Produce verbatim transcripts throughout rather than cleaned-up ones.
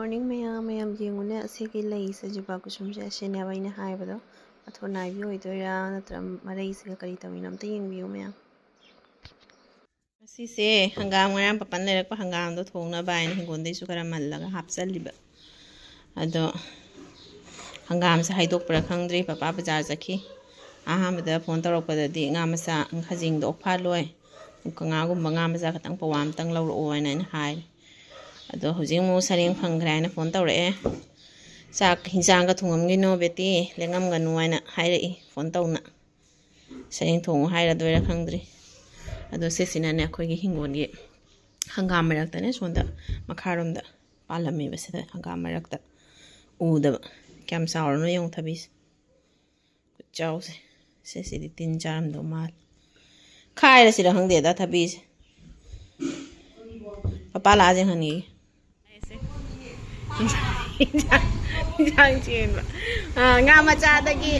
Morning ꯃꯌꯥꯝ, ꯃꯌꯥꯝ ꯌꯦꯡꯉꯨꯅꯦ, ꯑꯁꯤꯒꯤ ꯂꯩꯁꯦ, ꯖꯤꯕꯥ ꯀꯨꯁꯨꯝꯁꯦ, ꯑꯁꯤꯅꯦꯕ ꯑꯩꯅ ꯍꯥꯏꯕꯗꯣ꯫ ꯑꯊꯣꯟ ꯅꯥꯏꯕꯤ ꯑꯣꯏꯗꯣꯏꯔꯥ, ꯅꯠꯇ꯭ꯔꯒ ꯃꯔꯩꯁꯤꯒ ꯀꯔꯤ ꯇꯧꯔꯤꯅꯣ, ꯑꯝꯇ ꯌꯦꯡꯕꯤꯌꯨ ꯃꯌꯥꯝ꯫ ꯉꯁꯤꯁꯦ ꯍꯪꯒꯥꯝ, ꯉꯔꯥꯡ ꯄꯥꯄꯥꯅ ꯂꯩꯔꯛꯄ ꯍꯪꯒꯥꯝꯗꯣ ꯊꯣꯡꯅꯕ ꯍꯥꯏꯅ ꯍꯤꯡꯒꯣꯜꯗꯩꯁꯨ ꯈꯔ ꯃꯜꯂꯒ ꯍꯥꯞꯆꯜꯂꯤꯕ꯫ ꯑꯗꯣ ꯍꯪꯒꯥꯝꯁꯦ ꯍꯥꯏꯗꯣꯛꯄ꯭ꯔꯥ ꯈꯪꯗ꯭ꯔꯤ, ꯄꯥꯄꯥ ꯕꯖꯥꯔ ꯆꯠꯈꯤ꯫ ꯑꯍꯥꯟꯕꯗ ꯐꯣꯟ ꯇꯧꯔꯛꯄꯗꯗꯤ ꯉꯥ ꯃꯆꯥ, ꯈꯖꯤꯡꯗꯣ ꯑꯣꯛꯐꯥ ꯂꯣꯏ, ꯉꯥꯒꯨꯝꯕ, ꯉꯥ ꯃꯆꯥ ꯈꯇꯪ ꯄꯋꯥ ꯑꯃꯇꯪ ꯂꯧꯔꯛꯑꯣ ꯍꯥꯏꯅ ꯑꯩꯅ ꯍꯥꯏꯔꯦ꯫ ꯑꯗꯣ ꯍꯧꯖꯤꯛ ꯑꯃꯨꯛ ꯁꯔꯦꯡ ꯐꯪꯈ꯭ꯔꯦ ꯍꯥꯏꯅ ꯐꯣꯟ ꯇꯧꯔꯛꯑꯦ꯫ "ꯆꯥꯛ ꯍꯤꯟꯖꯥꯡꯒ ꯊꯣꯡꯉꯝꯒꯤꯅꯣ ꯕꯦꯇꯤ, ꯂꯦꯡꯉꯝꯒꯅꯨ" ꯍꯥꯏꯅ ꯍꯥꯏꯔꯛꯏ ꯐꯣꯟ ꯇꯧꯅ꯫ ꯁꯔꯦꯡ ꯊꯣꯡꯉꯨ ꯍꯥꯏꯔꯗꯣꯏꯔꯥ ꯈꯪꯗ꯭ꯔꯤ꯫ ꯑꯗꯣ ꯁꯤꯁꯤꯅꯅꯦ ꯑꯩꯈꯣꯏꯒꯤ ꯍꯤꯡꯒꯣꯜꯒꯤ ꯍꯪꯒꯥꯝ ꯃꯔꯛꯇꯅꯦ, ꯁꯣꯝꯗ ꯃꯈꯥꯔꯣꯝꯗ ꯄꯥꯜꯂꯝꯃꯦꯕ, ꯁꯤꯗ ꯍꯪꯒꯥꯝ ꯃꯔꯛꯇ ꯎꯗꯕ꯫ ꯀꯌꯥꯝ ꯆꯥꯎꯔꯅꯣ ꯌꯦꯡꯉꯨ ꯊꯕꯤꯁꯦ꯫ ꯈꯨꯠꯆꯥꯎꯁꯦ꯫ ꯁꯤꯁꯤꯗꯤ ꯇꯤꯟ ꯆꯥꯔꯝꯗꯧ ꯃꯥꯜꯂꯦ꯫ ꯈꯥꯏꯔꯁꯤꯔ ꯈꯪꯗꯦꯗ ꯊꯕꯤꯁꯦ꯫ ꯄꯄꯥ ꯂꯥꯛꯑ ꯌꯦꯡꯍꯟꯈꯤꯒꯦ꯫ ꯏꯟꯁꯥꯡ, ꯏꯟꯁꯥꯡ ꯆꯦꯟꯕ꯫ ꯑꯥ, ꯉꯥ ꯃꯆꯥꯗꯒꯤ,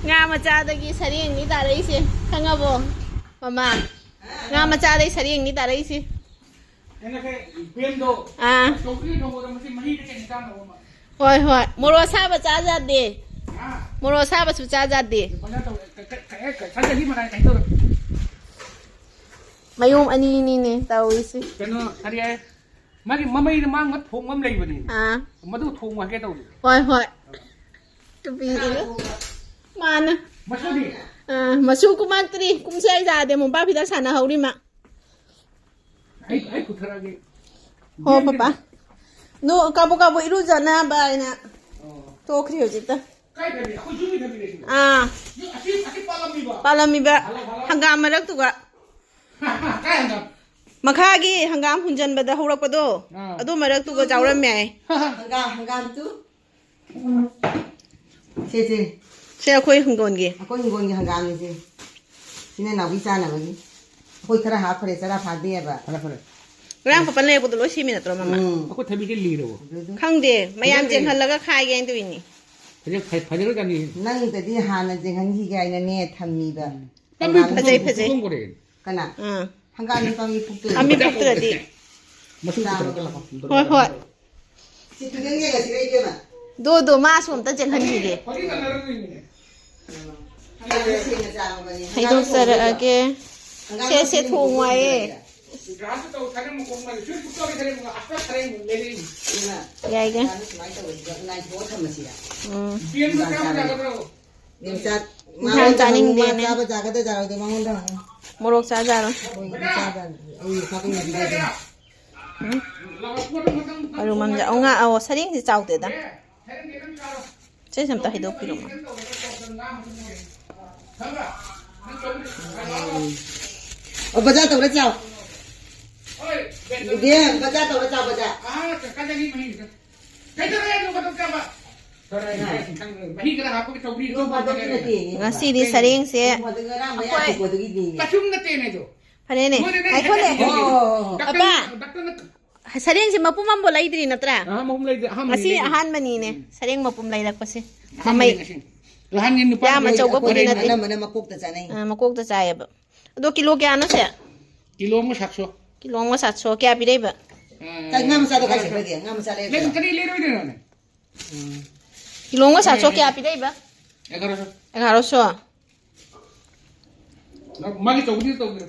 ꯉꯥ ꯃꯆꯥꯗꯒꯤ ꯁꯔꯦꯡꯅꯤ ꯇꯥꯔꯛꯏꯁꯦ꯫ ꯈꯪꯉꯕꯣ, ꯃꯃꯥ? ꯉꯥ ꯃꯆꯥꯗꯩ ꯁꯔꯦꯡꯅꯤ ꯇꯥꯔꯛꯏꯁꯦ꯫ ꯑꯩꯅ ꯀꯩ, ꯕꯦꯝꯗꯣ, ꯑꯥ꯫ ꯆꯧꯀ꯭ꯔꯤ ꯊꯣꯡꯕꯗ ꯃꯁꯤ ꯃꯍꯤꯗ ꯀꯩ ꯏꯟꯁꯥꯡꯅꯣ ꯑꯃ? ꯍꯣꯏ, ꯍꯣꯏ꯫ ꯃꯣꯔꯣꯛ ꯑꯁꯥꯕ ꯆꯥ ꯌꯥꯗꯦ꯫ ꯍꯥ? ꯃꯣꯔꯣꯛ ꯑꯁꯥꯕꯁꯨ ꯆꯥ ꯌꯥꯗꯦ꯫ ꯀꯩꯅꯣ ꯇꯧꯋꯦ, ꯀ-, ꯀ-, ꯀ-, ꯀ-, ꯁꯟꯗꯗꯤ ꯃꯅꯥꯏ ꯀꯩꯅꯣ ꯇꯧꯔꯦ꯫ ꯃꯌꯣꯝ ꯑꯅꯤꯅꯤꯅꯦ ꯇꯧꯔꯤꯁꯦ꯫ ꯀꯩꯅꯣ, ꯀꯔꯤ ꯍꯥꯏ? ꯃꯥꯒꯤ ꯃꯃꯩꯗ ꯃꯥꯡꯕ ꯊꯣꯡ ꯑꯃ ꯂꯩꯕꯅꯤ꯫ ꯑꯥ꯫ ꯃꯗꯨ ꯊꯣꯡꯉꯨ ꯍꯥꯏꯒꯦ ꯇꯧꯕꯅꯤ꯫ ꯍꯣꯏ, ꯍꯣꯏ꯫ ꯇꯨꯄꯤꯗꯨꯒ꯫ ꯃꯥꯅ꯫ ꯃꯆꯨꯗꯤ? ꯑꯥ, ꯃꯆꯨ ꯀꯨꯝꯃꯛꯇ꯭ꯔꯤ꯫ ꯀꯨꯝꯁꯦ ꯍꯥꯏ ꯌꯥꯗꯦ, ꯃꯣꯝꯄꯥꯛ ꯐꯤꯗꯛ ꯁꯥꯟꯅꯍꯧꯔꯤ ꯃꯥ꯫ ꯑꯩ, ꯑꯩ ꯄꯨꯊꯔꯛꯑꯒꯦ꯫ ꯍꯣ, ꯄꯄꯥ꯫ ꯅꯣ, ꯀꯥꯕꯣꯛ ꯀꯥꯕꯣꯛ ꯏꯔꯨꯖꯅꯕ ꯍꯥꯏꯅ ꯑꯣ꯫ ꯊꯣꯛꯈ꯭ꯔꯤ ꯍꯧꯖꯤꯛꯇ꯫ ꯀꯥꯏ ꯊꯝꯃꯤ? ꯑꯩꯈꯣꯏ ꯌꯨꯝꯒꯤ ꯊꯝꯃꯤꯅꯦ ꯁꯤꯕꯣ? ꯑꯥ꯫ ꯌꯨꯝ ꯑꯁꯤ, ꯑꯁꯤ ꯄꯥꯜꯂꯝꯃꯤꯕ? ꯄꯥꯜꯂꯝꯃꯤꯕ ꯍꯜꯂꯣ, ꯍꯜꯂꯣ꯫ ꯍꯪꯒꯥꯝ ꯃꯔꯛꯇꯨꯒ꯫ ꯀꯥꯏ ꯍꯪꯒꯥꯝ? ꯃꯈꯥꯒꯤ ꯍꯪꯒꯥꯝ ꯍꯨꯟꯖꯟꯕꯗ ꯍꯧꯔꯛꯄꯗꯣ, ꯑꯥ꯫ ꯑꯗꯨ ꯃꯔꯛꯇꯨꯒ ꯆꯥꯎꯔꯝꯃꯦ ꯍꯥꯏ꯫ ꯍꯪꯒꯥꯝ, ꯍꯪꯒꯥꯝ ꯇꯨ꯫ ꯁꯦ, ꯁꯦ꯫ ꯁꯦ ꯑꯩꯈꯣꯏ ꯍꯤꯡꯒꯣꯜꯒꯤ꯫ ꯑꯩꯈꯣꯏ ꯍꯤꯡꯒꯣꯜꯒꯤ ꯍꯪꯒꯥꯝꯅꯤ ꯁꯦ꯫ ꯁꯤꯅ ꯅꯥꯎꯕꯤ ꯆꯥꯅꯕꯒꯤ꯫ ꯑꯩꯈꯣꯏ ꯈꯔ ꯍꯥꯞꯈ꯭ꯔꯦ, ꯆꯔꯥ ꯐꯥꯗꯦꯕ꯫ ꯐꯔꯦ, ꯐꯔꯦ꯫ ꯉꯔꯥꯡ ꯄꯥꯄꯥ ꯂꯩꯔꯛꯄꯗꯣ ꯂꯣꯏ ꯁꯦꯝꯃꯤ ꯅꯠꯇ꯭ꯔꯣ, ꯃꯃꯥ? ꯎꯝ꯫ ꯑꯩꯈꯣꯏ ꯊꯕꯤꯁꯦ ꯂꯤꯔꯕꯣ? ꯑꯗꯨ, ꯑꯗꯨ꯫ ꯈꯪꯗꯦ, ꯃꯌꯥꯝ ꯐꯖꯅ ꯂꯤꯔꯦ꯫ ꯆꯦꯟꯍꯜꯂꯒ ꯈꯥꯏꯒꯦ ꯍꯥꯏꯅ ꯇꯧꯏꯅꯤ꯫ ꯐꯖ-, ꯐ-, ꯐꯖꯔꯖꯥꯠꯅꯤ꯫ ꯅꯪꯗꯗꯤ ꯍꯥꯟꯅ ꯆꯦꯟꯍꯟꯈꯤꯒꯦ ꯍꯥꯏꯅꯅꯦ ꯊꯝꯃꯤꯕ꯫ ꯎꯝ꯫ ꯄꯥꯝꯕꯤ ꯍꯪꯒꯥꯝ ꯐꯖꯩ, ꯐꯖꯩ꯫ ꯄꯨꯡꯗꯣꯟ ꯀꯣꯔꯦ꯫ ꯀꯅꯥ? ꯑꯥ꯫ ꯍꯪꯒꯥꯝ ꯄꯥꯝꯕꯤ ꯄꯨꯛꯇꯣꯏꯅꯤ꯫ ꯄꯥꯝꯕꯤ ꯄꯨꯛꯇ꯭ꯔꯗꯤ꯫ ꯃꯆꯨ ꯆꯥꯕ ꯄꯨꯊꯔꯛꯑꯣ꯫ ꯍꯣꯏ, ꯍꯣꯏ꯫ ꯁꯤ ꯈꯤꯇꯪ ꯌꯦꯡꯉꯁꯤꯔ, ꯏꯕꯦꯝꯃ? ꯗꯣ, ꯗꯣ, ꯃꯥꯁꯨ ꯑꯝꯇ ꯆꯦꯟꯍꯟꯈꯤꯒꯦ꯫ ꯍꯩꯗꯣꯛꯆꯔꯛꯑꯒꯦ꯫ ꯁꯦ, ꯁꯦ, ꯊꯣꯡꯉꯨ ꯍꯥꯏꯌꯦ꯫ ꯌꯥꯏꯒꯦ꯫ ꯎꯝ꯫ ꯏꯟꯁꯥꯡ ꯆꯥꯅꯤꯡꯗꯦꯅꯦ꯫ ꯃꯣꯔꯣꯛ ꯆꯥꯖꯔꯣ꯫ ꯎꯝ꯫ ꯑꯔꯨ ꯃꯝꯖ-, ꯑꯣ, ꯉꯥ-, ꯑꯣ, ꯁꯔꯦꯡꯁꯦ ꯆꯥꯎꯗꯦꯗ꯫ ꯁꯤꯁꯦ ꯑꯝꯇ ꯍꯩꯗꯣꯛꯄꯤꯔꯝꯃꯣ꯫ ꯑꯣ, ꯕꯖꯥꯔ ꯇꯧꯔ ꯆꯥꯎ꯫ ꯏꯕꯦꯝ, ꯕꯖꯥꯔ ꯇꯧꯔ ꯆꯥꯎ, ꯕꯖꯥꯔ꯫ ꯉꯁꯤꯗꯤ ꯁꯔꯦꯡꯁꯦ ꯑꯩꯈꯣꯏ ꯐꯔꯦꯅꯦ, ꯉꯥꯏꯈꯣꯅꯦ꯫ ꯑꯣ, ꯑꯣ, ꯑꯣ, ꯑꯣ꯫ ꯑꯄꯥ, ꯁꯔꯦꯡꯁꯦ ꯃꯄꯨꯝ ꯑꯃꯐꯥꯎ ꯂꯩꯗ꯭ꯔꯤ ꯅꯠꯇ꯭ꯔꯥ? ꯑꯍꯥꯟꯕ ꯑꯍꯨꯝ ꯂꯩꯗꯦ, ꯑꯍꯥꯟꯕꯅꯤ ꯉꯁꯤ ꯂꯩꯔꯤꯁꯦ꯫ ꯑꯍꯥꯟꯕꯅꯤꯅꯦ ꯁꯔꯦꯡ ꯃꯄꯨꯝ ꯂꯩꯔꯛꯄꯁꯦ꯫ ꯑꯍꯥꯟꯕꯅꯤ ꯃꯃꯩ ꯉꯁꯤ꯫ ꯅꯍꯥꯟꯒꯤ ꯅꯨꯄꯥ ꯌꯥꯝ ꯑꯆꯧꯕꯕꯨꯗꯤ ꯑꯩꯈꯣꯏ ꯅꯠꯇꯦ꯫ ꯑꯅꯝꯕꯅ ꯃꯀꯣꯛꯇ ꯆꯥꯅꯩ꯫ ꯑ, ꯃꯀꯣꯛꯇ ꯆꯥꯏꯌꯦꯕ꯫ ꯑꯗꯣ ꯀꯤꯂꯣ ꯀꯌꯥꯅꯣ ꯁꯦ? ꯀꯤꯂꯣ ꯑꯃꯒ ꯁꯥꯠꯁꯣ꯫ ꯀꯤꯂꯣ ꯑꯃꯒ ꯁꯥꯠꯁꯣ꯫ ꯀꯌꯥ ꯄꯤꯔꯛꯏꯕ? ꯑ, ꯀꯩ ꯉꯥ ꯃꯆꯥꯗꯣ ꯀꯥꯏ ꯆꯠꯈ꯭ꯔꯒꯦ? ꯉꯥ ꯃꯆꯥ ꯂꯩꯔꯛꯇ꯭ꯔꯣ? ꯂꯩ-, ꯀꯔꯤ ꯂꯩꯔꯣꯏꯗꯣꯏꯅꯣꯅꯦ? ꯎꯝ꯫ ꯀꯤꯂꯣ ꯑꯃꯒ ꯁꯥꯠꯁꯣ ꯀꯌꯥ ꯄꯤꯔꯛꯏꯕ? ꯑꯦꯒꯥꯔꯣꯁꯣ꯫ ꯑꯦꯒꯥꯔꯣꯁꯣ꯫ ꯃꯥꯒꯤ ꯆꯧꯀ꯭ꯔꯤꯗ ꯇꯧꯕꯤꯔꯣ꯫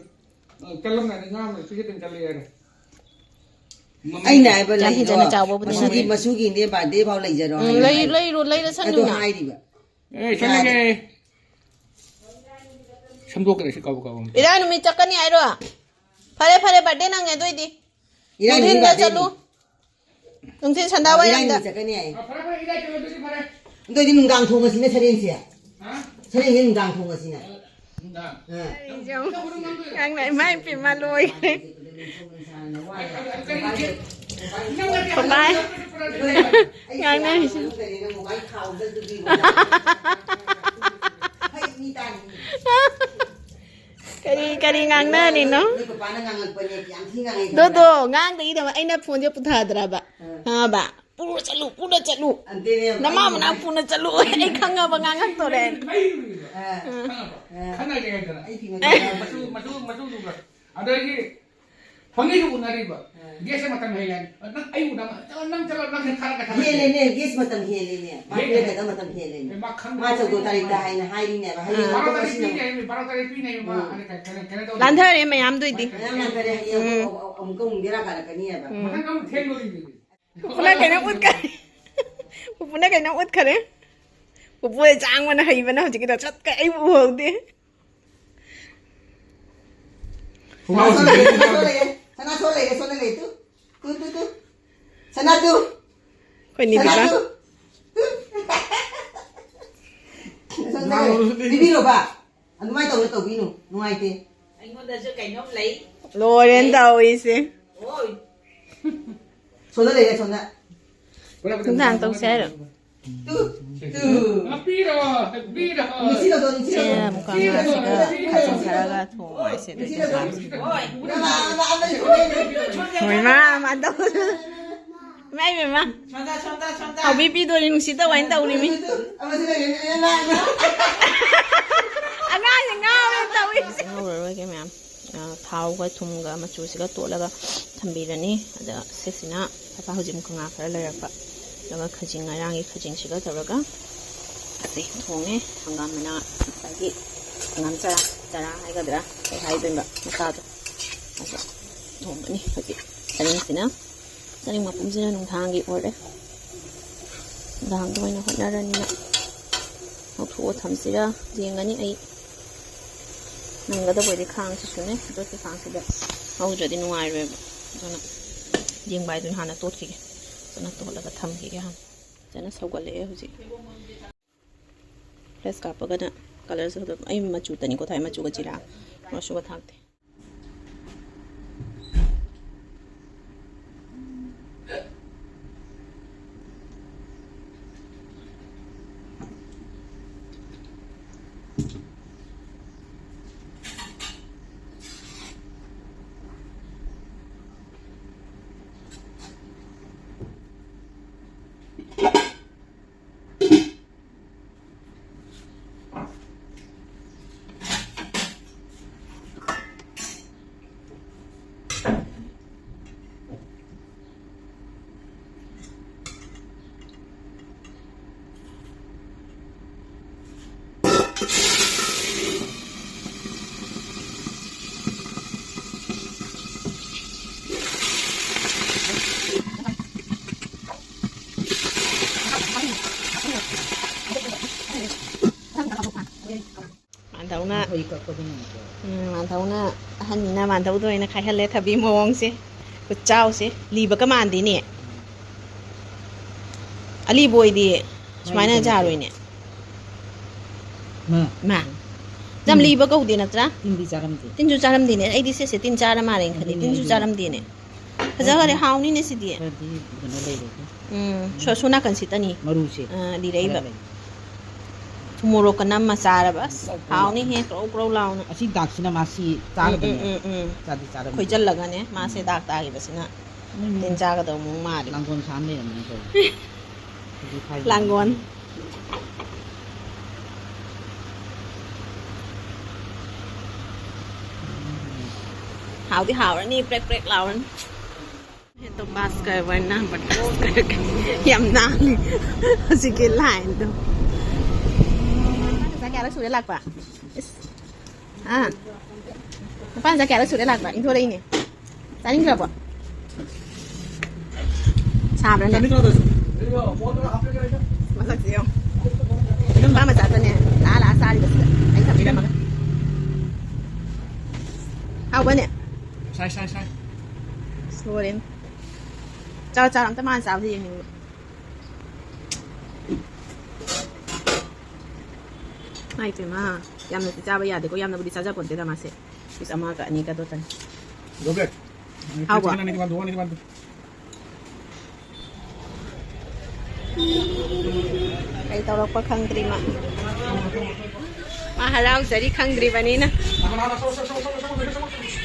ꯑ, ꯀꯜꯂꯝꯗꯥꯏꯗ ꯉꯥ ꯑꯃ ꯁꯤꯒꯦ ꯇꯧꯅ ꯀꯜꯂꯦ ꯍꯥꯏꯔꯦ꯫ ꯃꯃꯩ ꯑꯩꯅ ꯍꯥꯏꯕ ꯌꯥꯝ ꯂꯩꯗꯣ, ꯍꯦꯟꯖꯟꯅ ꯆꯥꯎꯕꯕꯨꯗꯤ ꯃꯁꯤꯗꯤ ꯅꯠꯇꯦ꯫ ꯃꯁꯨꯒꯤꯅꯦ, ꯕꯥꯔꯗꯦ ꯐꯥꯎ ꯂꯩꯖꯔꯣ ꯎꯝ, ꯍꯥꯏꯅ ꯂꯩ-, ꯍꯥꯏ-, ꯂꯩꯔꯣ, ꯂꯩꯔꯁꯅꯨꯅ꯫ ꯑꯗꯣ ꯍꯥꯏꯔꯤꯕ꯫ ꯑꯦ, ꯆꯠꯂꯒꯦ꯫ ꯁꯝꯗꯣꯛꯀꯗ꯭ꯔꯦ ꯁꯤ ꯀꯥꯎꯕ ꯀꯥꯎꯕ ꯑꯃ꯫ ꯏꯔꯥꯏ ꯅꯨꯃꯤꯠ ꯆꯠꯀꯅꯤ ꯍꯥꯏꯔꯣ? ꯐꯔꯦ, ꯐꯔꯦ, ꯕꯥꯔꯗꯦ ꯅꯪꯉꯦ ꯑꯗꯨ ꯑꯣꯏꯗꯤ꯫ ꯏꯔꯥꯏ ꯅꯨꯃꯤꯠ ꯅꯨꯡꯊꯤꯟꯗ ꯕꯥꯔꯗꯦꯅꯤ꯫ ꯆꯠꯂꯨ꯫ ꯅꯨꯡꯊꯤꯟ ꯁꯟꯗꯥ ꯑꯣ, ꯏꯔꯥꯏ ꯋꯥꯏꯔꯝꯗ꯫ ꯅꯨꯃꯤꯠ ꯆꯠꯀꯅꯤ ꯍꯥꯏꯌꯦ꯫ ꯑ, ꯐꯔꯦ, ꯐꯔꯦ, ꯏꯔꯥꯏ ꯆꯠꯂꯣ, ꯑꯗꯨꯗꯤ ꯐꯔꯦ꯫ ꯑꯗꯨ ꯑꯣꯏꯗꯤ ꯅꯨꯡꯗꯥꯡ ꯊꯣꯡꯉꯁꯤꯅꯦ ꯁꯔꯦꯡꯁꯦ꯫ ꯍꯥ? ꯁꯔꯦꯡꯁꯦ ꯅꯨꯡꯗꯥꯡ ꯊꯣꯡꯉꯁꯤꯅꯦ꯫ ꯅꯨꯡꯗꯥꯡ꯫ ꯑ꯫ ꯑꯩꯁꯦ ꯑꯃꯨꯛ ꯉꯥꯡꯅ ꯏꯃꯥ ꯏꯄꯦꯝꯃ ꯂꯣꯏꯈ꯭ꯔꯦ꯫ ꯀꯃꯥꯏ? ꯉꯥꯡꯅꯔꯤꯁꯤ꯫ ꯀꯔꯤ, ꯀꯔꯤ ꯉꯥꯡꯅꯔꯤꯅꯣ? ꯅꯣꯏ ꯄꯄꯥꯅ ꯉꯥꯡꯉꯛꯄꯅꯦ, ꯌꯥꯝ ꯊꯤ ꯉꯥꯡꯉꯛꯏ꯫ ꯗꯣꯗꯣ, ꯉꯥꯡꯗꯒꯤꯗꯃꯛ ꯑꯩꯅ ꯐꯣꯟꯁꯦ ꯄꯨꯊꯗ꯭ꯔꯕ? ꯑꯥ꯫ ꯈꯪꯉꯕ? ꯄꯨꯔ ꯆꯠꯂꯨ, ꯄꯨꯔ ꯆꯠꯂꯨ꯫ ꯑꯗꯨꯅꯦ ꯅꯃꯥ ꯃꯅꯥꯛ ꯄꯨꯅ ꯆꯠꯂꯨ꯫ ꯑꯩ ꯈꯪꯉꯕ ꯉꯥꯡꯉꯛꯇꯣꯔꯦ꯫ ꯑꯥ꯫ ꯑꯥ꯫ ꯑꯥ꯫ ꯈꯠꯅꯒꯦ ꯍꯥꯏꯗꯅ꯫ ꯑꯩ ꯐꯤ ꯃꯆꯨ ꯃꯆꯨ, ꯃꯆꯨ, ꯃꯆꯨ ꯂꯨꯕ꯭ꯔꯥ? ꯑꯗꯒꯤ ꯐꯪꯉꯤꯗꯨ ꯎꯅꯔꯤꯕ꯫ ꯒꯦꯁ ꯃꯇꯝ ꯍꯦꯜꯂꯦ꯫ ꯅꯪ ꯑꯩ ꯎꯅꯕ, ꯆꯠꯂꯣ, ꯅꯪ ꯆꯠꯂꯣ, ꯅꯪ ꯊꯥꯔꯛꯀ ꯊꯥꯔꯛꯀ꯫ ꯍꯦꯜꯂꯦꯅꯦ, ꯒꯦꯁ ꯃꯇꯝ ꯍꯦꯜꯂꯦꯅꯦ꯫ ꯃꯥ ꯍꯦꯜꯂꯦ꯫ ꯄꯤꯔꯛꯀꯗꯕ ꯃꯇꯝ ꯍꯦꯜꯂꯦꯅꯦ꯫ ꯑꯦ, ꯃꯥ ꯈꯪꯕ ꯃꯥ ꯆꯧꯗꯣ ꯇꯥꯔꯤꯛ ꯇꯥ ꯍꯥꯏꯅ ꯍꯥꯏꯔꯤꯅꯦꯕ꯫ ꯍꯌꯦꯡ ꯕꯥꯔꯣ ꯇꯥꯔꯤꯛ ꯄꯤꯅꯦ ꯍꯥꯏꯕ, ꯕꯥꯔꯣ ꯇꯥꯔꯤꯛ ꯄꯤꯅꯦ ꯍꯥꯏꯕ, ꯃꯥ ꯎꯝ꯫ ꯀꯩꯅꯣ, ꯀꯩꯅꯣ, ꯀꯩꯅꯣ ꯇꯧꯗꯦ꯫ ꯂꯥꯟꯊꯔꯦ ꯃꯌꯥꯝꯗꯨꯏꯗꯤ꯫ ꯃꯌꯥꯝ ꯂꯥꯟꯊꯔꯦ, ꯍꯌꯦꯡ ꯎꯝ꯫ ꯑꯃꯨꯛ, ꯑꯃꯨꯛꯀ ꯑꯃꯨꯛ ꯕꯦꯔꯥ ꯀꯥꯔꯛꯀꯅꯤ ꯍꯥꯏꯕ꯫ ꯎꯝ꯫ ꯃꯊꯪ ꯑꯃꯨꯛ ꯊꯦꯡꯗꯣꯔꯤꯕꯅꯤ꯫ ꯄꯨꯄꯨꯅ ꯀꯩꯅꯣꯝ ꯎꯠꯈꯔꯦ꯫ ꯄꯨꯄꯨꯅ ꯀꯩꯅꯣꯝ ꯎꯠꯈꯔꯦ꯫ ꯄꯨꯄꯨ ꯆꯥꯡꯕꯅ ꯍꯩꯕꯅ ꯍꯧꯖꯤꯛꯀꯤꯗꯣ ꯆꯠꯀ ꯑꯩꯕꯨ ꯎꯍꯧꯗꯦ꯫ ꯁꯅꯥ ꯁꯣ ꯂꯩꯔꯦ, ꯁꯅꯥ ꯁꯣ ꯂꯩꯔꯦ, ꯁꯅꯥ ꯁꯣ ꯂꯩꯔꯦ, ꯁꯣ ꯂꯩꯔꯦ, ꯇꯨ, ꯇꯨ, ꯇꯨ, ꯇꯨ꯫ ꯁꯅꯥ ꯇꯨ꯫ ꯑꯩꯈꯣꯏ ꯁꯅꯥ ꯅꯤꯕꯤꯀꯥ꯫ ꯇꯨ꯫ ꯁꯣꯝꯗ ꯂꯩꯔꯦ꯫ ꯄꯤꯕꯤꯔꯣꯕ꯫ ꯑꯗꯨꯃꯥꯏꯅ ꯇꯧꯅ ꯇꯧꯕꯤꯅꯨ꯫ ꯅꯨꯡꯉꯥꯏꯇꯦ꯫ ꯑꯩꯉꯣꯟꯗꯁꯨ ꯀꯩꯅꯣꯝ ꯂꯩ꯫ ꯂꯣꯏꯔꯦꯅ ꯇꯧꯔꯤꯁꯦ꯫ ꯍꯣꯏ꯫ ꯁꯣꯝꯗ ꯂꯩꯔꯦ, ꯁꯣꯝꯗ꯫ ꯅꯨꯡꯗꯥꯡ ꯇꯧꯁꯦ ꯍꯥꯏꯔꯣ? Two, two. ꯄꯤꯔꯣ, ꯄꯤꯔꯣ꯫ ꯅꯨꯡꯁꯤꯠ ꯂꯧꯊꯣꯛ, ꯅꯨꯡꯁꯤꯠ ꯁꯦ ꯂꯧꯊꯣꯛ꯫ ꯃꯨꯀꯥ ꯉꯥꯁꯤꯒ ꯈꯥꯖꯤꯡ ꯈꯔꯒ ꯊꯣꯡꯉꯁꯦ ꯑꯗꯨꯗꯤ ꯅꯨꯡꯁꯤꯠ ꯂꯧꯊꯣꯛ꯫ ꯆꯥꯁꯦ꯫ ꯍꯣꯏ꯫ ꯅꯃꯥ, ꯅꯃꯥ, ꯑꯃ ꯂꯩꯊꯣꯛꯑꯦ꯫ ꯍꯣꯏ, ꯃꯥ, ꯃꯥ ꯇꯧ-, ꯏꯃꯥ, ꯏꯕꯦꯝꯃ꯫ ꯁꯣꯝꯗ, ꯁꯣꯝꯗ, ꯁꯣꯝꯗ꯫ ꯍꯥꯎꯕꯤ ꯄꯤꯗꯣꯔꯤ ꯅꯨꯡꯁꯤꯠꯇ ꯋꯥꯏꯅ ꯇꯧꯔꯤꯃꯤ꯫ ꯑꯃꯁꯨ ꯂꯩꯔꯦ, ꯂꯩꯔꯦ, ꯂꯩꯔꯦ꯫ ꯑꯉꯥꯡꯁꯦ ꯉꯥꯎꯔꯦ ꯇꯧꯔꯤꯁꯦ꯫ ꯉꯧꯔꯔꯣꯏꯒꯦ ꯃꯌꯥꯝ꯫ ꯑ, ꯊꯥꯎꯒ ꯊꯨꯝꯒ ꯃꯆꯨꯁꯤꯒ ꯇꯣꯠꯂꯒ ꯊꯝꯕꯤꯔꯅꯤ꯫ ꯑꯗ ꯁꯤꯁꯤꯅ ꯁꯐꯥ ꯍꯧꯖꯤꯛ ꯃꯨꯀ ꯉꯥ ꯈꯔ ꯂꯩꯔꯛꯄ꯫ ꯑꯗꯨꯒ ꯈꯖꯤꯡ, ꯉꯔꯥꯡꯒꯤ ꯈꯖꯤꯡꯁꯤꯒ ꯇꯧꯔꯒ ꯑꯁꯤ ꯊꯣꯡꯉꯦ꯫ ꯍꯪꯒꯥꯝ ꯃꯅꯥ, ꯉꯁꯥꯏꯒꯤ ꯍꯪꯒꯥꯝ ꯆꯔꯥ, ꯆꯔꯥ ꯍꯥꯏꯒꯗ꯭ꯔꯥ ꯀꯩ ꯍꯥꯏꯗꯣꯏꯅꯣ ꯃꯆꯥꯗꯣ, ꯑꯗꯣ ꯊꯣꯡꯒꯅꯤ ꯍꯧꯖꯤꯛ꯫ ꯆꯥꯅꯤꯡꯁꯤꯅ ꯆꯥꯅꯤꯡ ꯃꯄꯨꯝꯁꯤꯅ ꯅꯨꯡꯗꯥꯡꯒꯤ ꯑꯣꯏꯔꯦ꯫ ꯅꯨꯡꯗꯥꯡꯗ ꯑꯣꯏꯅ ꯍꯣꯠꯅꯔꯅꯤꯅ ꯂꯧꯊꯣꯛꯑ ꯊꯝꯁꯤꯔꯥ ꯌꯦꯡꯒꯅꯤ ꯑꯩ꯫ ꯅꯪꯒꯗꯕ ꯑꯣꯏꯗꯤ ꯈꯥꯡꯁꯤꯁꯨꯅꯦ, ꯗꯣꯠꯀꯤ ꯈꯥꯡꯁꯤꯗ ꯉꯧꯗ꯭ꯔꯗꯤ ꯅꯨꯡꯉꯥꯏꯔꯣꯏꯕ꯫ ꯑꯗꯨꯅ ꯌꯦꯡꯕ ꯍꯥꯏꯗꯨꯅ ꯍꯥꯟꯅ ꯇꯣꯠꯈꯤꯒꯦ꯫ ꯐꯖꯅ ꯇꯣꯠꯂꯒ ꯊꯝꯈꯤꯒꯦ ꯍꯥꯟꯅ꯫ ꯐꯖꯅ ꯁꯧꯒꯠꯂꯛꯑꯦ ꯍꯧꯖꯤꯛ꯫ ꯐ꯭ꯔꯦꯁ ꯀꯥꯞꯄꯒꯅ ꯀꯂꯔꯁꯦ ꯐꯖꯕ꯫ ꯑꯩ ꯃꯆꯨ ꯇꯅꯤꯀꯣ ꯊꯥꯏ, ꯃꯆꯨꯒ ꯖꯤꯔꯥ ꯃꯆꯨꯒ ꯊꯥꯛꯇꯦ꯫ ꯃꯥꯟꯊꯧꯅ, ꯃꯈꯣꯏ ꯀꯛꯄꯗꯨꯅ ꯃꯥꯟꯊꯧ꯫ ꯎꯝ, ꯃꯥꯟꯊꯧꯅ ꯑꯍꯟꯅꯤꯅ ꯃꯥꯟꯊꯧꯗ ꯑꯣꯏꯅ ꯈꯥꯏꯍꯜꯂꯦ ꯊꯕꯤ ꯃꯑꯣꯡꯁꯦ꯫ ꯈꯨꯠꯆꯥꯎꯁꯦ ꯂꯤꯕꯒ ꯃꯥꯟꯗꯦꯅꯦ꯫ ꯑꯂꯤꯕ ꯑꯣꯏꯗꯤ ꯁꯨꯃꯥꯏꯅ ꯃꯥꯒꯤ ꯀꯩꯅꯣꯁꯦ꯫ ꯖꯥꯔꯣꯏꯅꯦ꯫ ꯃꯥ꯫ ꯃꯥ꯫ ꯌꯥꯝ ꯎꯝ꯫ ꯂꯤꯕ ꯀꯧꯗꯦ ꯅꯠꯇ꯭ꯔꯥ? ꯇꯤꯟꯗꯤ ꯆꯥꯔꯝꯗꯦ꯫ ꯇꯤꯟꯁꯨ ꯆꯥꯔꯝꯗꯦꯅꯦ꯫ ꯑꯩꯗꯤ ꯁꯤꯁꯦ ꯇꯤꯟ ꯆꯥꯔ ꯃꯥꯜꯂꯦꯅ ꯈꯜꯂꯤ꯫ ꯑꯗꯨꯅꯦ ꯇꯤꯟꯁꯨ ꯑꯩꯁꯨ꯫ ꯆꯥꯔꯝꯗꯦꯅꯦ꯫ ꯐꯖꯈꯔꯦ, ꯈꯔꯗꯤ ꯍꯥꯎꯅꯤꯅꯦ ꯁꯤꯗꯤ꯫ ꯈꯔꯗꯤ ꯀꯩꯅꯣ ꯂꯩꯔꯦ꯫ ꯎꯝ, ꯁꯣ-, ꯁꯣ ꯅꯥꯀꯟ ꯁꯤꯠꯇꯅꯤ꯫ ꯃꯔꯨꯁꯦ ꯑꯥ, ꯂꯤꯔꯛꯏꯕ꯫ ꯈꯔ ꯂꯩ꯫ ꯊꯨꯝ ꯃꯣꯔꯣꯛꯀ ꯅꯝꯃ ꯆꯥꯔꯕ꯫ ꯑꯁ, ꯎꯝ, ꯍꯥꯎꯅꯤꯍꯦ, ꯀ꯭ꯔꯧ ꯀ꯭ꯔꯧ ꯂꯥꯎꯅ꯫ ꯑꯁꯤ ꯗꯥꯛꯁꯤꯅ ꯃꯥꯁꯤ ꯎꯝ, ꯆꯥꯒꯗꯕꯅꯦ꯫ ꯎꯝ, ꯎꯝ, ꯎꯝ꯫ ꯆꯥꯗꯤ ꯆꯥꯔꯝꯗꯦ꯫ ꯈꯣꯏꯖꯜꯂꯒꯅꯦ, ꯃꯥꯁꯦ ꯎꯝ꯫ ꯗꯥꯛ ꯇꯥꯈꯤꯕꯁꯤꯅ ꯎꯝ꯫ ꯇꯤꯟ ꯆꯥꯒꯗꯧꯕ ꯃꯑꯣꯡ ꯃꯥꯜꯂꯦ꯫ ꯂꯥꯡꯒꯣꯜ ꯁꯥ ꯑꯃ ꯂꯩꯔꯝꯃꯦ ꯇꯧꯔꯤ꯫ ꯍꯧꯖꯤꯛ ꯍꯥꯏ-, ꯂꯥꯡꯒꯣꯜ꯫ ꯍꯥꯎꯗꯤ ꯍꯥꯎꯔꯅꯤ, ꯄ꯭ꯔꯦꯛ ꯄ꯭ꯔꯦꯛ ꯂꯥꯎꯔꯅꯤ꯫ ꯍꯦ ꯇꯣ ꯄꯥꯁ ꯀꯔ ꯋꯔꯅꯥ ꯕꯇꯥꯁ ꯀꯔ ꯀꯔ꯫ ꯌꯥꯝ ꯅꯥꯜꯂꯤ ꯍꯧꯖꯤꯛꯀꯤ ꯂꯥꯏꯟꯗꯣ꯫ ꯅꯨꯄꯥ ꯃꯆꯥ ꯀꯌꯥꯔꯛ ꯁꯨꯔꯦ ꯂꯥꯛꯄ? ꯏꯁ꯫ ꯑꯥ꯫ ꯅꯨꯄꯥ ꯃꯆꯥ ꯀꯌꯥꯔꯛ ꯁꯨꯔꯦ ꯂꯥꯛꯄ? ꯏꯟꯊꯣꯔꯛꯏꯅꯦ꯫ ꯆꯥꯅꯤꯡꯗ꯭ꯔꯕꯣ? ꯁꯥꯕ꯭ꯔꯅꯦ? ꯃꯁꯛꯁꯦ ꯌꯦꯡꯉꯣ꯫ ꯅꯨꯄꯥ ꯃꯆꯥꯇꯅꯦ ꯂꯥꯛꯑ ꯂꯥꯛꯑ ꯆꯥꯔꯤꯕꯁꯤꯗ ꯑꯩ ꯊꯝꯕꯤꯔꯝꯃꯒ꯫ ꯍꯥꯎꯕꯅꯦ? ꯁꯥꯏ, ꯁꯥꯏ, ꯁꯥꯏ꯫ ꯑꯁ, ꯂꯣꯏꯔꯦꯅꯦ꯫ ꯆꯥꯔꯣ, ꯆꯥꯔꯣ, ꯑꯝꯇ ꯃꯥꯅ ꯆꯥꯕꯗ ꯌꯦꯡꯅꯤꯡꯕ꯫ ꯏꯃꯥꯏ ꯄꯦꯝꯃ, ꯌꯥꯝꯅꯗꯤ ꯆꯥꯕ ꯌꯥꯗꯦꯀꯣ, ꯌꯥꯝꯅꯕꯨꯗꯤ ꯆꯥꯖꯄꯣꯟꯇꯦꯗ ꯃꯥꯁꯦ꯫ ꯄꯤꯁ ꯑꯃꯒ ꯑꯅꯤꯒ ꯑꯗꯨꯇꯅꯤ꯫ ꯍꯥꯎꯕ꯭ꯔꯣ? ꯀꯩ ꯇꯧꯔꯛꯄ ꯈꯪꯗ꯭ꯔꯤꯃ꯫ ꯃꯥ ꯍꯔꯥꯎꯖꯔꯤ ꯈꯪꯗ꯭ꯔꯤꯕꯅꯤꯅ꯫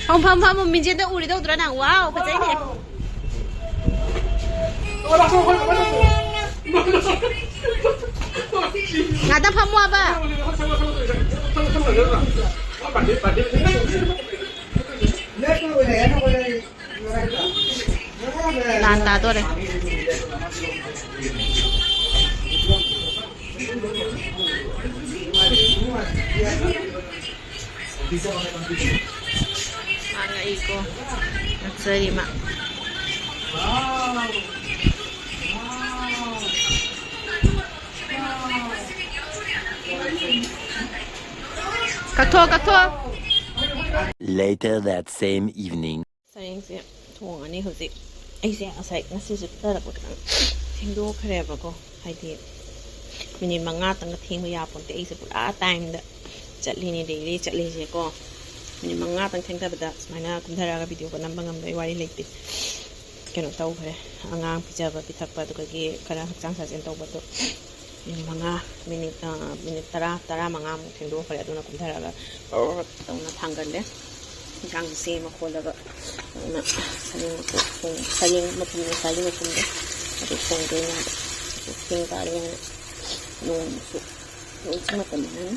ꯐꯝ, ꯐꯝ, ꯐꯝ, ꯃꯤꯡꯁꯦꯜꯗ ꯎꯔꯤꯗꯧꯗ꯭ꯔꯣ ꯅꯪ? ꯋꯥꯎ, ꯐꯖꯩꯅꯦ꯫ ꯉꯥꯛꯇ ꯐꯝꯃꯣꯕ꯫ ꯂꯥꯟ ꯇꯥꯗꯣꯔꯦ꯫ ꯃꯥ ꯉꯛꯏꯀꯣ꯫ ꯉꯛꯆꯔꯤ ꯃꯥ꯫ ꯀꯠꯊꯣꯛ, ꯀꯠꯊꯣꯛ꯫ Later that same evening. ꯁꯔꯦꯡꯁꯦ ꯊꯣꯡꯉꯅꯤ ꯍꯧꯖꯤꯛ꯫ ꯑꯩꯁꯦ ꯉꯁꯥꯏ ꯉꯁꯤꯁꯦ ꯇꯔꯛꯄ ꯈꯤꯇꯪ ꯊꯦꯡꯗꯣꯛꯈ꯭ꯔꯦꯕꯀꯣ, ꯍꯥꯏꯗꯤ ꯃꯤꯅꯤꯠ ꯃꯉꯥꯇꯪꯒ ꯊꯦꯡꯕ ꯌꯥꯄꯣꯟꯇꯦ꯫ ꯑꯩꯁꯦ ꯄꯨꯔꯥ ꯇꯥꯏꯝꯗ ꯆꯠꯂꯤꯅꯤ, ꯗꯦꯂꯤ ꯆꯠꯂꯤꯁꯦꯀꯣ꯫ ꯃꯤꯅꯤꯠ ꯃꯉꯥꯇꯪ ꯊꯦꯡꯊꯕꯗ ꯁꯨꯃꯥꯏꯅ ꯀꯨꯝꯊꯔꯛꯑꯒ ꯚꯤꯗꯤꯑꯣꯒ ꯅꯝꯕ ꯉꯝꯕꯒꯤ ꯋꯥꯔꯤ ꯂꯩꯇꯦ꯫ ꯀꯩꯅꯣ ꯇꯧꯈ꯭ꯔꯦ, ꯑꯉꯥꯡ ꯄꯤꯖꯕ ꯄꯤꯊꯛꯄ, ꯑꯗꯨꯗꯒꯤ ꯈꯔ ꯍꯛꯆꯥꯡ ꯁꯥꯖꯦꯜ ꯇꯧꯕꯗꯣ ꯃꯤꯅꯤꯠ ꯃꯉꯥ, ꯃꯤꯅꯤꯠ, ꯑ, ꯃꯤꯅꯤꯠ ꯇꯔꯥ, ꯇꯔꯥꯃꯉꯥꯃꯨꯛ ꯊꯦꯡꯗꯣꯛꯈ꯭ꯔꯦ꯫ ꯑꯗꯨꯅ ꯀꯨꯝꯊꯔꯛꯑꯒ ꯇꯧꯅ ꯊꯥꯡꯒꯠꯂꯦ꯫ ꯌꯦꯟꯁꯥꯡꯁꯦ ꯁꯦꯝꯃ ꯈꯣꯠꯂꯒ ꯑꯗꯨꯅ ꯁꯔꯦꯡ ꯃꯀꯨ ꯊꯣꯡ-, ꯁꯔꯦꯡ ꯃꯄꯨꯝ, ꯉꯁꯥꯏꯒꯤ ꯃꯄꯨꯝꯗꯣ ꯑꯗꯨ ꯊꯣꯡꯗꯣꯏꯅꯦ꯫ ꯑꯗꯨ ꯊꯦꯡ ꯇꯥꯔꯦꯅ ꯅꯣꯡꯁꯨ, ꯅꯣꯡꯁꯨ ꯃꯇꯝꯅꯤꯅ꯫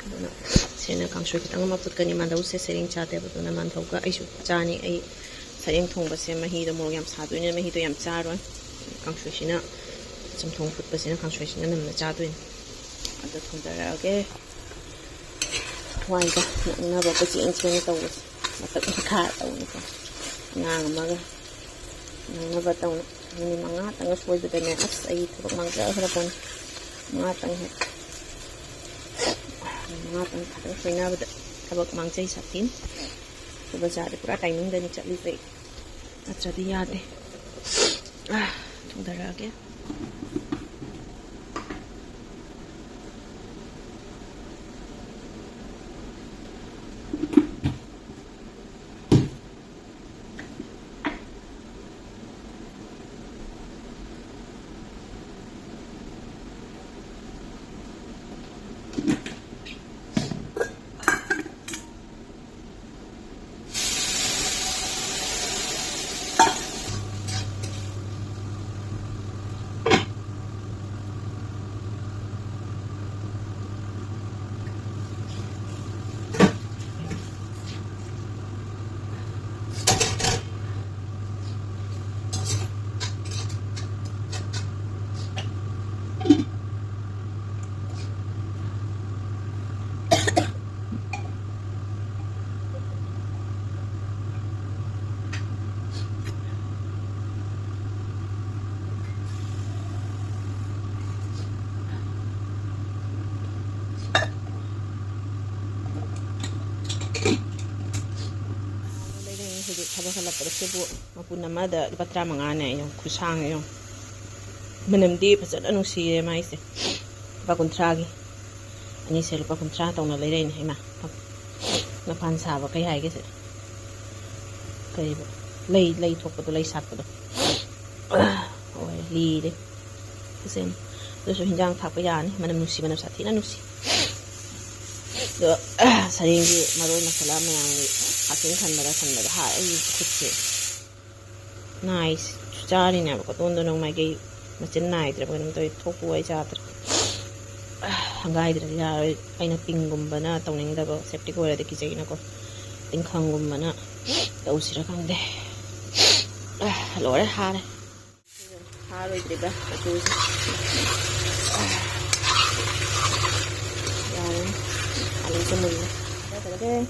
ꯑꯗꯨꯅ ꯁꯦꯡꯅ ꯀꯥꯡꯁꯣꯏ ꯈꯤꯇꯪ ꯑꯃ ꯐꯨꯠꯀꯅꯤ꯫ ꯃꯥꯟꯗꯧꯁꯦ ꯁꯔꯦꯡ ꯆꯥꯗꯦꯕ, ꯑꯗꯨꯅ ꯃꯥꯟꯗꯧꯒ ꯑꯩꯁꯨ ꯆꯥꯅꯤ꯫ ꯑꯩ ꯁꯔꯦꯡ ꯊꯣꯡꯕꯁꯦ ꯃꯍꯤꯗꯣ ꯃꯣꯔꯣꯛ ꯌꯥꯝ ꯁꯥꯗꯣꯏꯅꯤꯅ ꯃꯍꯤꯗꯣ ꯌꯥꯝ ꯆꯥꯔꯣꯏ꯫ ꯀꯥꯡꯁꯣꯏꯁꯤꯅ, ꯆꯝꯊꯣꯡ ꯐꯨꯠꯄꯁꯤꯅ ꯀꯥꯡꯁꯣꯏꯁꯤꯅ ꯅꯝꯅ ꯆꯥꯗꯣꯏꯅꯤ꯫ ꯑꯗꯣ ꯊꯣꯡꯗꯔꯛꯑꯒꯦ꯫ ꯍꯋꯥꯏꯒ ꯅꯛꯅꯕ ꯀꯣꯏꯆꯦꯟ ꯆꯦꯟꯅ ꯇꯧꯕꯁꯦ꯫ ꯃꯊꯛ ꯃꯈꯥ ꯇꯧꯅꯀꯣ꯫ ꯑꯉꯥꯡ ꯑꯃꯒ ꯅꯪꯅꯕ ꯇꯧꯅ꯫ ꯃꯤꯅꯤꯠ ꯃꯉꯥꯇꯪꯒ ꯁꯣꯏꯕꯗꯅꯦ꯫ ꯑꯁ, ꯑꯩ ꯊꯕꯛ ꯃꯥꯡꯖꯈ꯭ꯔ ꯄꯣꯠꯅꯤ꯫ ꯃꯉꯥꯇꯪ ꯍꯦꯛ, ꯃꯉꯥꯇꯪ ꯈꯛꯇꯪ ꯁꯣꯏꯅꯕꯗ ꯊꯕꯛ ꯃꯥꯡꯖꯩ ꯁꯥꯊꯤꯅ꯫ ꯕꯖꯥꯔꯗ ꯄꯨꯔꯥ ꯇꯥꯏꯃꯤꯡꯗꯅꯤ ꯆꯠꯂꯤꯁꯦ ꯑꯩ꯫ ꯅꯠꯇ꯭ꯔꯗꯤ ꯌꯥꯗꯦ꯫ ꯑꯥ, ꯊꯣꯡꯗꯔꯛꯑꯒꯦ꯫ ꯊꯕꯛ ꯍꯜꯂꯛꯄꯗ ꯁꯦꯕꯣꯠ ꯃꯄꯨꯟ ꯑꯃꯗ ꯂꯨꯄꯥ ꯇꯔꯥꯃꯉꯥꯅꯦ꯫ ꯌꯦꯡꯉꯨ, ꯈꯨꯁꯥꯡꯅꯦ ꯌꯦꯡꯉꯨ꯫ ꯃꯅꯝꯗꯤ ꯐꯖꯅ ꯅꯨꯡꯁꯤꯔꯦ ꯃꯥꯏꯁꯦ꯫ ꯂꯨꯄꯥ ꯀꯨꯟꯊ꯭ꯔꯥꯒꯤ ꯑꯅꯤꯁꯦ ꯂꯨꯄꯥ ꯀꯨꯟꯊ꯭ꯔꯥ ꯇꯧꯅ ꯂꯩꯔꯛꯏꯅꯦ꯫ ꯏꯃꯥ, ꯃꯄꯥꯟ ꯁꯥꯕ ꯀꯩ ꯍꯥꯏꯒꯦ ꯁꯤꯗ? ꯀꯔꯤꯕ? ꯂꯩ, ꯂꯩ ꯊꯣꯛꯄꯗꯣ, ꯂꯩ ꯁꯥꯠꯄꯗꯣ꯫ ꯑꯣꯏ, ꯂꯤꯔꯦ꯫ ꯐꯖꯅ꯫ ꯑꯗꯨꯁꯨ ꯍꯤꯟꯖꯥꯡ ꯊꯥꯛꯄ ꯌꯥꯅꯤ꯫ ꯃꯅꯝ ꯅꯨꯡꯁꯤ, ꯃꯅꯝ ꯁꯥꯊꯤꯅ ꯅꯨꯡꯁꯤ꯫ ꯑꯗꯣ ꯁꯔꯦꯡꯒꯤ ꯃꯔꯣꯏ ꯃꯁꯥꯂꯥ ꯃꯌꯥꯝꯒꯤ ꯍꯥꯞꯆꯤꯟ ꯈꯟꯕꯗ ꯈꯟꯕꯗ ꯍꯥꯏ ꯑꯩꯒꯤ ꯈꯨꯠꯁꯦ ꯅꯥꯏꯁ ꯆꯥꯔꯤꯅꯦꯕꯀꯣ꯫ ꯇꯣꯟꯗꯣ ꯅꯣꯡꯃꯥꯏꯒꯩ ꯃꯆꯤꯟ ꯅꯥꯏꯗ꯭ꯔꯕ ꯀꯩꯅꯣꯝ ꯇꯧꯋꯤ꯫ ꯊꯣꯛꯄꯨ ꯑꯩ ꯆꯥꯗ꯭ꯔꯦ꯫ ꯍꯪꯒꯥꯏꯗ꯭ꯔꯗꯤ ꯌꯥꯔꯣꯏ꯫ ꯑꯩꯅ ꯇꯤꯡꯒꯨꯝꯕꯅ ꯇꯧꯅꯤꯡꯗꯕ, ꯁꯦꯞꯇꯤꯛ ꯑꯣꯏꯔꯗꯤ ꯀꯤꯖꯩꯅꯀꯣ꯫ ꯇꯤꯡꯈꯪꯒꯨꯝꯕꯅ ꯇꯧꯁꯤꯔꯥ ꯈꯪꯗꯦ꯫ ꯂꯣꯏꯔꯦ, ꯍꯥꯔꯦ꯫ ꯍꯥꯔꯣꯏꯗ꯭ꯔꯤꯕ ꯃꯆꯨꯁꯦ꯫ ꯌꯥꯔꯦ꯫ ꯑꯂꯨꯁꯦ ꯃꯨꯜꯂꯦ꯫ ꯇꯧꯔꯒꯦ꯫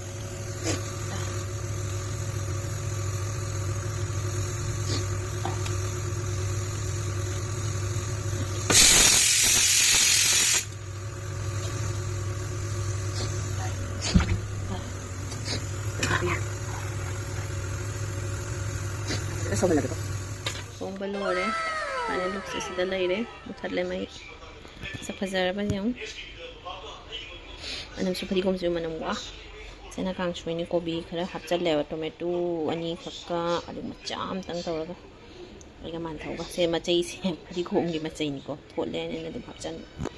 ꯊꯣꯡꯕ ꯂꯣꯏꯔꯦ꯫ ꯐꯥꯏꯅꯦꯜ ꯂꯨꯛꯁꯦ ꯁꯤꯗ ꯂꯩꯔꯦ꯫ ꯃꯨꯊꯠꯂꯦ ꯃꯩ꯫ ꯁꯛ ꯐꯖꯔꯕ ꯌꯦꯡꯉꯨ꯫ ꯃꯅꯝꯁꯨ, ꯐꯗꯤꯒꯣꯝꯁꯨ ꯃꯅꯝ ꯋꯥ꯫ ꯆꯅꯥ ꯀꯥꯡꯁꯣꯏꯅꯤ, ꯀꯣꯕꯤ ꯈꯔ ꯍꯥꯞꯆꯜꯂꯦꯕ, ꯇꯣꯃꯦꯇꯣ ꯑꯅꯤꯈꯛꯀ ꯑꯂꯨ ꯃꯆꯥ ꯑꯃꯇꯪ ꯇꯧꯔꯒ꯫ ꯑꯩꯒ ꯃꯥꯟꯊꯧꯒ꯫ ꯁꯦ ꯃꯆꯩꯁꯦ ꯐꯗꯤꯒꯣꯝꯒꯤ ꯃꯆꯩꯅꯤꯀꯣ, ꯊꯣꯠꯂꯦ ꯍꯥꯏꯅ ꯑꯩꯅ ꯑꯗꯨꯝ ꯍꯥꯞꯆꯟꯕ꯫